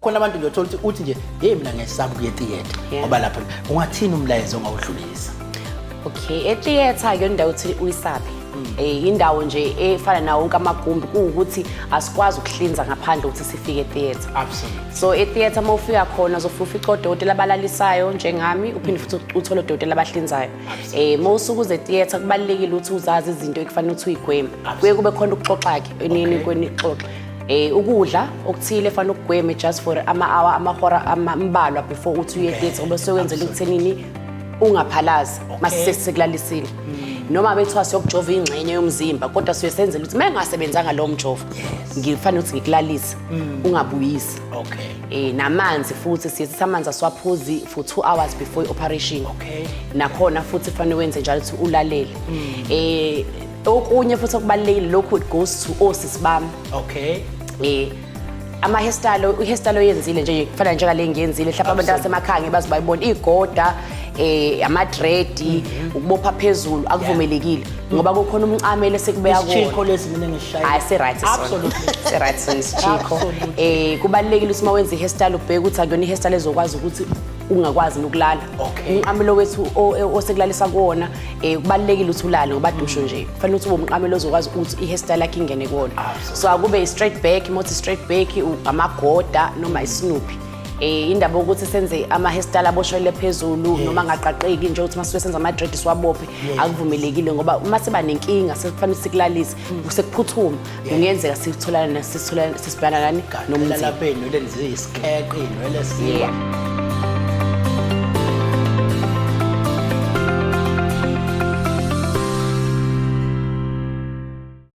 Khona abantu nje uthola ukuthi uthi nje, hey, mina ngiyesaba ukuya etheatre ngoba lapho ungathini umlayezo ongawudlulisa? Okay, etheatre akuyona indawo ukuthi uyisabe. Indawo nje efana nawo wonke amagumbi, kuwukuthi asikwazi ukuhlinza ngaphandle ukuthi sifike etheatre. So etheatre uma ufika khona uzofika ufice odokotela abalalisayo njengami, uphinde futhi uthole odokotela abahlinzayo. Uma usuke uze etheatre kubalulekile ukuthi uzazi izinto ekufanele ukuthi uyigweme. Kuye kube khona ukuxoxa-ke enini kwenixoxa. Ukudla okuthile fanele ukugweme just for ama-hour, amahora ambalwa before uthi uye etheatre, ngoba sekwenzela ekuthenini ungaphalazi mase sesikulalisile. Noma bethiwa siyokujova ingxenye yomzimba, kodwa siye senzela ukuthi uma engasebenzanga lowo mjovo, ngifanele ukuthi ngikulalise, ungabuyisi. Namanzi futhi siye sithi amanzi asiwaphuzi for 2 hours before i-operation. Nakhona futhi kufanele wenze njalo ukuthi ulalele. Okunye futhi okubalulekile, lokhu it goes to osisi bami. Ama hairstyle, i-hairstyle oyenzile nje kufana njengale ngiyenzile, mhlawumbe abantu basemakhaya ngeke baze bayibone igoda, ama dread, ukubopha phezulu akuvumelekile ngoba kukhona umcamelo esikubeka kuwona. Isichikho lesi mina ngishaya. Hayi, se-right sona. Se-right sona isichikho. Kubalulekile ukuthi uma wenza i-hairstyle ubheke ukuthi akuyona i-hairstyle ezokwazi ukuthi ungakwazi nokulala. Umqamelo wethu osekulalisa kuwona, kubalulekile ukuthi ulale ngoba dusho nje kufanele ukuthi ube umqamelo ozokwazi ukuthi i-hairstyle yakho ingene kuwona. So akube i-straight back, uma uthi straight back, amagoda noma isnoopy. Indaba yokuthi senze ama-hairstyle aboshelwe phezulu noma angaqaqeki nje, ukuthi masuke senza ama-dread siwabophe, akuvumelekile ngoba uma siba nenkinga sekufanele sikulalise, sekuphuthuma, kungenzeka sitholane sisibhana nani Galela nomzimba. Lapha ey'nweleni ziyisikheqe, iy'nwele siwa.